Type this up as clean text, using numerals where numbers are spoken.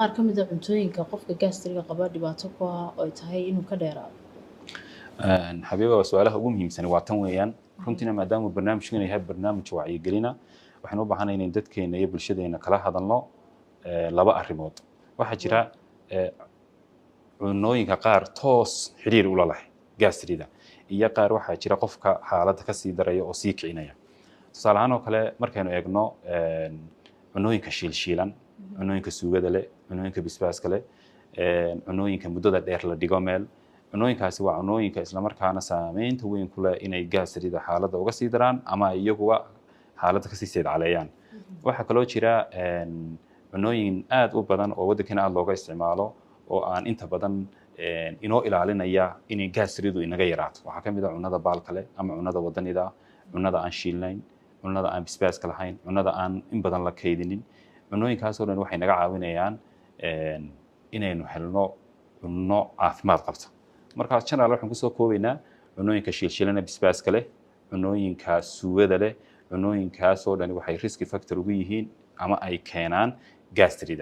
Qaar ka mid a cuntooyinka qofka gastriga qaba dhibaato ku ah oo ay tahay inuu ka dheeraado? Xabiiba, waa su-aalaha ugu muhiimsan, waa tan weeyaan. Runtiina maadaama barnaamijkan yahay barnaamij wacyigelina, waxaan u baahanay inay dadkeena iyo bulshadeena kala hadalno laba arrimood. Waxaa jira cunooyinka qaar toos xiriir ula leh gastrida, iyo qaar waxaa jira qofka xaaladda kasii daraya oo sii kicinaya. Tusaale ahaan oo kale, markaynu eegno cunooyinka shiilshiilan, cunooyinka suugada leh, cunooyinka bisbaaska leh, cunooyinka muddada dheer la dhigo meel, cunooyinkaasi waa cunooyinka islamarkaana saameynta weyn ku leh inay gastrida xaaladda uga sii daraan ama iyaguba xaaladda kasii seedcaleeyaan. Waxaa kaloo jira cunooyin aad u badan oo waddankeena aad looga isticmaalo oo aan inta badan inoo ilaalinaya inay gastridu inaga yaraato. Waxaa ka mid ah cunada baalka leh ama cunada wadanida, cunada aan shiilnayn, cunada aan bisbaaska lahayn, cunada aan in badan la kaydinin. Cunooyinkaasoo dhan waxay naga caawinayaan inaynu helno cunno caafimaad qabta. Marka general waxaan kusoo koobaynaa cunooyinka shiilshilana, bisbaaska leh, cunooyinka suugada leh, cunooyinkaasoo dhani waxay risk factor ugu yihiin ama ay keenaan gastrida.